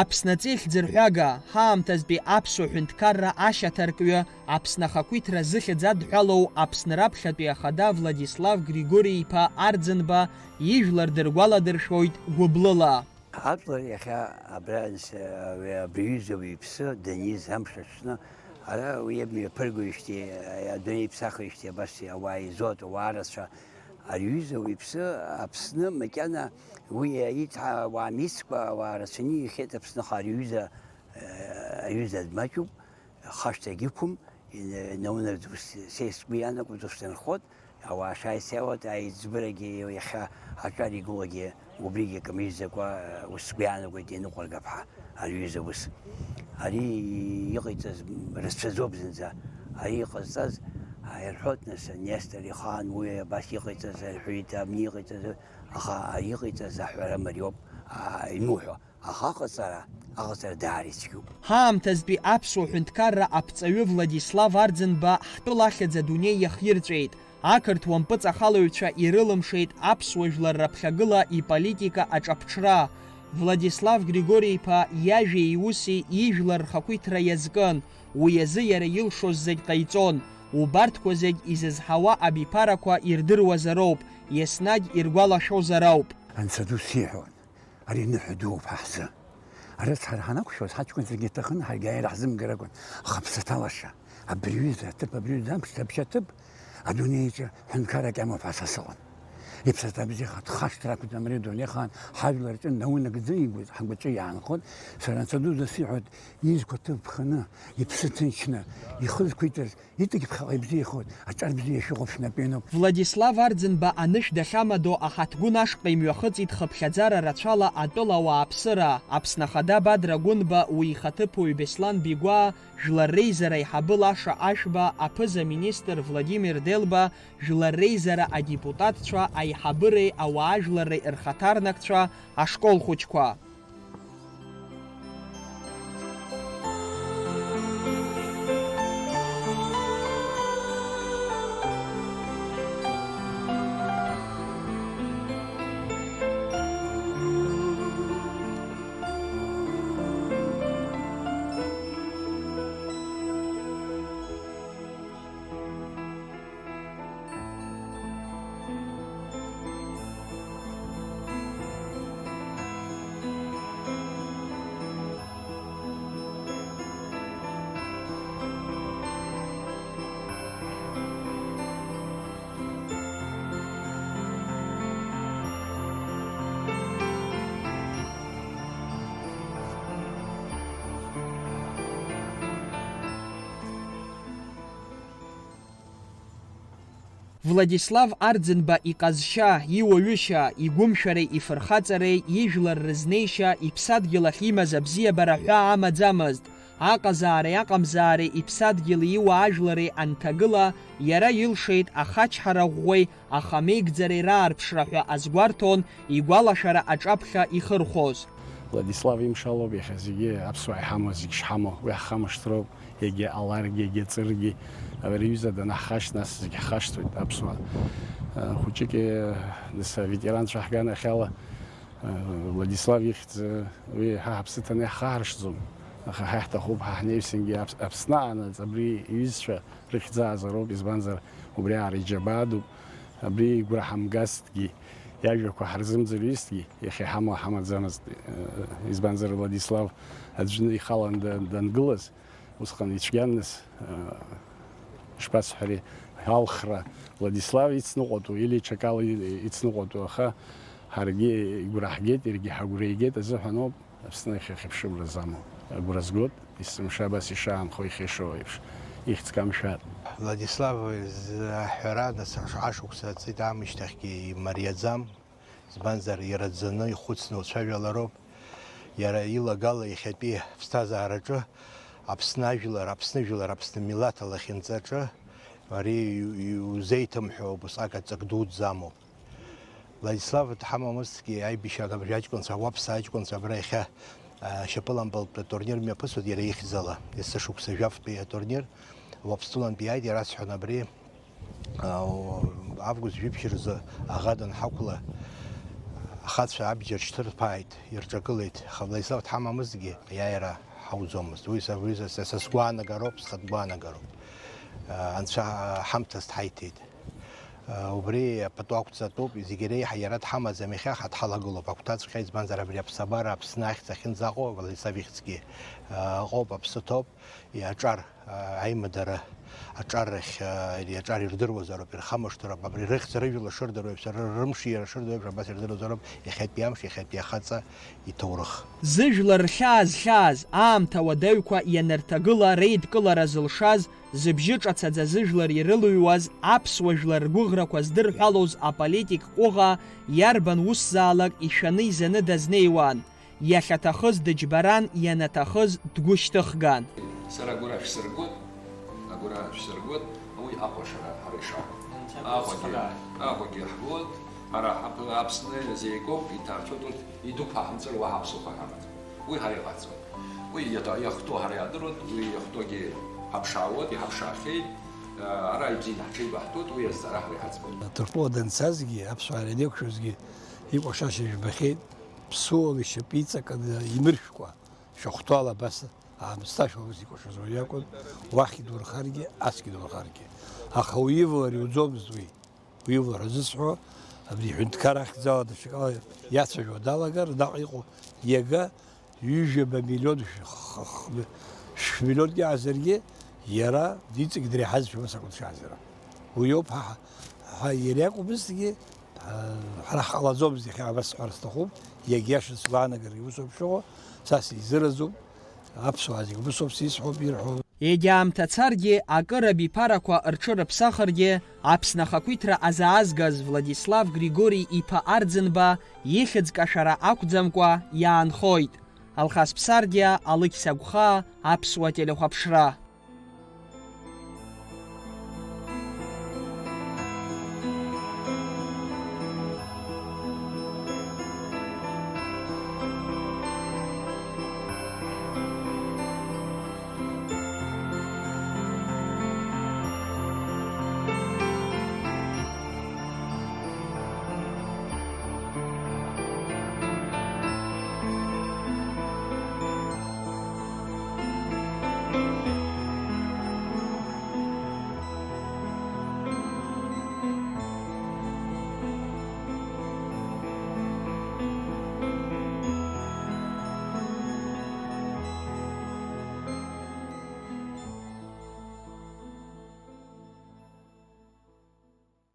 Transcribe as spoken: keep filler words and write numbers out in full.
Аԥсны аҵеи хьӡырҳәага, ҳаамҭазтәи аԥсуа ҳәынҭқарра ашьаҭаркҩы, Аԥсны ахақәиҭра зыхьӡ адҳәалоу Аԥсны раԥхьатәи ахада Владислав Григори-иԥа Арӡынба ижәлар дыргәаладыршәоит гәыблыла. Аҵла иахьа абра, абри аҩыза уаҩԥсы даниз амш аҽны, ара уи имҩаԥыргоижьҭеи, адунеи иԥсахижьҭеи абас ауаа еизоит, ауаа рацәа. Ари аҩыза уаҩԥсы Аԥсны макьана уи аиҭ-, ауаа мицкәа, ауаа рацәаны иҩхьеит Аԥсныҟа ари аҩыза, аҩыза дмаҷуп, хашҭагь иқәым, ин-, наунагӡа ус, са сгәы иаанагоит, ус дынхоит, ауаа шааицеиуа, аиҵбырагьы иахьа аҿар игылогьы убригьы акы мыжьӡакәа, ус сгәы иаанагоит, ианыҟәаргап ҳәа ари аҩыза ус. Ари иҟаиҵаз рацәаӡоуп зынӡа. Ари иҟазҵаз, а, ирҳәоит, нас, Нестор ихаан уи абас иҟаиҵаз, рҳәеит, абни иҟаиҵаз, аха ари иҟаиҵаз аҳәара мариоуп, а, инуҳәо. Аха аҟаҵара, аҟаҵара даара ицәгьоуп. Ҳаамҭазтәи аԥсуа ҳәынҭқарра аԥҵаҩы Владислав Арӡынба ҳтәыла ахьӡ адунеи иахирҵәеит. Ақырҭуа мпыҵахалаҩцәа ирылымшеит аԥсуа жәлар раԥхьагыла иполитика аҿаԥҽра. Владислав Григори-иԥа иажәеи иуси ижәлар рхақәиҭра иазкын, уи азы иара илшоз зегь ҟаиҵон. Убарҭқәа зегь изызҳауа абиԥарақәа ирдыруазароуп, еснагь иргәалашәозар ауп. Анцәа ду сиҳәон. Ари ныҳәа дууп ҳа ҳзы. Арыцҳара ҳанақәшәоз, ҳаҷкәынцәагьы иҭахын, ҳаргьы ааира ҳзымгар акәын. Аха аԥсаҭа лаша, абри аҩыза аҭыԥ, абри аҩыза амш, аԥшьа аҭыԥ, адунеи аҿы ҳәынҭқаррак иамоуп ҳәа са сыҟан. Иԥсаҭа бзиаха, дхашҭра ақәӡам ари адунеихаан, ҳажәлар рҿы наунагӡа игәыз ҳгәаҿы иаанхоит. Сара Анцәа дуӡӡа сиҳәоит, изқәа ҭыԥханы, иԥсы ҭынчны, ихы зқәиҵаз Иҵегь ԥхьаҟа ибзиахоит, аҿар бзиа шәыхәаԥш напы иануп. Владислав Арӡынба анышә дахьамадоу аҳаҭгәын ашҟа имҩахыҵит хыԥхьаӡара рацәала атәыла ауааԥсыра, Аԥсны Ахада Бадра Гәынба, уи ихаҭыԥуаҩ Беслан Бигәаа, Жәлар реизара аиҳабы Лаша Ашәба, аԥыза-министр Владимир Делба, Жәлар реизара адепутатцәа, аиҳабыреи ауаажәларреи рхаҭарнакцәа, ашкол хәыҷқәа. Владислав Арӡынба иҟазшьа, иуаҩышьа, игәымшәареи ифырхаҵареи, ижәлар рызнеишьа, иԥсадгьыл ахь имаз абзиабара ҳәаа амаӡамызт. Аҟазаареи аҟамзаареи, иԥсадгьыли иуаажәлари анҭагыла, иара илшеит ахачҳара ӷәӷәеи ахамеигӡареи раарԥшра ҳәа азгәарҭон игәалашәара аҿаԥхьа ихырхәоз. Владислав имшалоуп иахьа зегьы аԥсуаа иҳамоу, зегь шҳамоу, уи ҳхамышҭроуп. Егьа ҟаларгьы, егьа ҵыргьы, абри аҩыза данаҳхашҭ, нас зегь ҳхашҭуеит, аԥсуаа. Э, хәыҷык, э, нас аветеранцәа ҳганахьала, э, Владислав ихьӡ, э, уи ҳа ҳаԥсы ҭаны иаҳхаҳаршҭӡом. Аха ҳа иаҳҭахуп, ҳа ҳнаҩсангьы Аԥс-, Аԥсны аанаҵ абри иҩызцәа рыхьӡ аазароуп, избанзар, убри аара иџьабаа дууп. Абри игәра ҳамгазҭгьы, иажәақәа ҳарзымӡырҩызҭгьы, иахьа иҳамоу ҳамаӡамызт, э, избанзар, Владислав аӡәны ихалан да-, дангылаз, Усҟан ицәгьан нас, аа, ишԥасҳәари, алхра Владислав ицныҟәатәу, или ҽакала и-, ицныҟәатәу, аха ҳаргьы игәра ҳгеит, иаргьы ҳагәра игеит азыҳәан ауп Аԥсны ахьахьыԥшымра замоу. Агәра згоит, есымша абас ишаанхо ихьашоу еиԥш, ихьӡ камшәар. Владислав изы аҳәара нас ашықәса ҵит аамышьҭахьгьы имариаӡам. Избанзар, ираӡаны ихәыцны уцәажәалароуп. Иара илагала иахьатәи аԥсҭазаараҿы Аԥсны ажәлар, Аԥсны жәлар, Аԥсны милаҭ алахьынҵаҿы ари иу-, иузеиҭымҳәо убасҟак аҵак дуӡӡа амоуп. Владислав дҳамамызҭгьы, аибашьраҿы абри аҷкәынцәа, ауаԥс аҷкәынцәа абра иахьа, а, шьапылампылтә атурнир мҩаԥысуеит иара ихьӡала, есышықәса жәафтәи атурнир, Уаԥстәылантәи иааит, иара асҳәон абри, Август жәиԥшь рзы аӷа данҳақәла, Ахацәа абџьар шьҭырԥааит, ирҿагылеит, аха Владислав дҳамамызҭгьы, аиааира ҳауӡомызт. Уи са, уи са, са, са сгәаанагароуп, схатә гәаанагароуп. Анцәа ҳамҭас дҳаиҭеит. Убри пату ақәҵатәуп, зегьы реиҳа иара дҳамаӡам, иахьа ҳа дҳалагылоуп агәҭаҵәҟьа, избанзар абри аԥсабара Аԥсны ахьӡ ахьынӡаҟоу, Владислав ихьӡгьы ыҟоуп, аԥсы ҭоуп. Иаҿар, аимадара аҿар рахь, ари аҿар ирдыруазароуп, ирхамышҭроуп, абри рыхьӡ рыжәла шырдыруа еиԥш, рымш иара шырдыруа еиԥш, абас ирдыруазароуп иахьатәи амш, иахьатәи ахаҵа иҭоурых. Зыжәлар рхьаа зхьааз, аамҭа уадаҩқәа ианырҭагыла реидкылара зылшаз, зыбжьы ҿацаӡа зыжәлар ирылыҩуаз, аԥсуа жәлар ргәыӷрақәа здырҳәалоз аполитик ҟәыӷа иарбан усзаалак ишәаны изаны дазнеиуан. Иахьаҭахыз дыџьбаран, ианаҭахыз дгәышьҭыхган. Сара агәра шәсыргоит, агәра шәсыргоит, уи акәашара ҳара ишаҳҳәо. Аҟәагьы, Аҟәагьы ҳгоит, ҳара ҳаԥ-, Аԥсны зегь акоуп, иҭарцәоит урҭ, идәықәаҳамҵар уаҳа аԥсуақәа ҳамаӡам. Уи ҳара иҟаҳҵоит. Уи иаҭа-, иахәҭоу ҳара иаадыруеит, уи иахәҭоугьы ҳаԥшаауеит, иҳаԥшаахьеит, ара ибзианы ҳҽеибаҳтәуеит, уи азҵаара ҳара иҳаӡбоит. Ҭырқәтәыла данцазгьы, аԥсуаа ианеиқәшәозгьы, икәашашьа жәбахьеит, ԥсуала ишьапы иҵакны имыршәкәа, шәахәҭала абас аамсҭашәа ус икәашоз уаҩ иакәын, уахь идурхаргьы, асгьы идурхаргьы. Аха уи ивалар иуӡомызт уи. Уи ивалар азысҳәо, абри иҳәынҭқар ахьӡала даҽакала иацәажәо далагар, наҟ иҟоу иага ҩажәаба миллион, ш-, х-, х-, шә-, миллионк иаазаргьы, иара диҵегь дреиҳазшәа ус акәын дшааз иара. Уи ауп ҳа, ҳа, ҳа иара иакәмызҭгьы, ҳара ҳҟалаӡомызт иахьа, абас сҳәар сҭахуп, иагьиашан сгәаанагарагьы усоуп шыҟоу, са сизыразуп, аԥсуаа зегь усоуп сизҳәоуп ирҳәо. Егьа аамҭа царгьы, акыр абиԥарақәа рҽырыԥсахыргьы, Аԥсны ахақәиҭра азаазгаз Владислав Григори-иԥа Арӡынба ихьӡ кашәара акәӡамкәа иаанхоит. Алхас Ԥсардиа, Алықьса Гәхаа, Аԥсуа телехәаԥшра.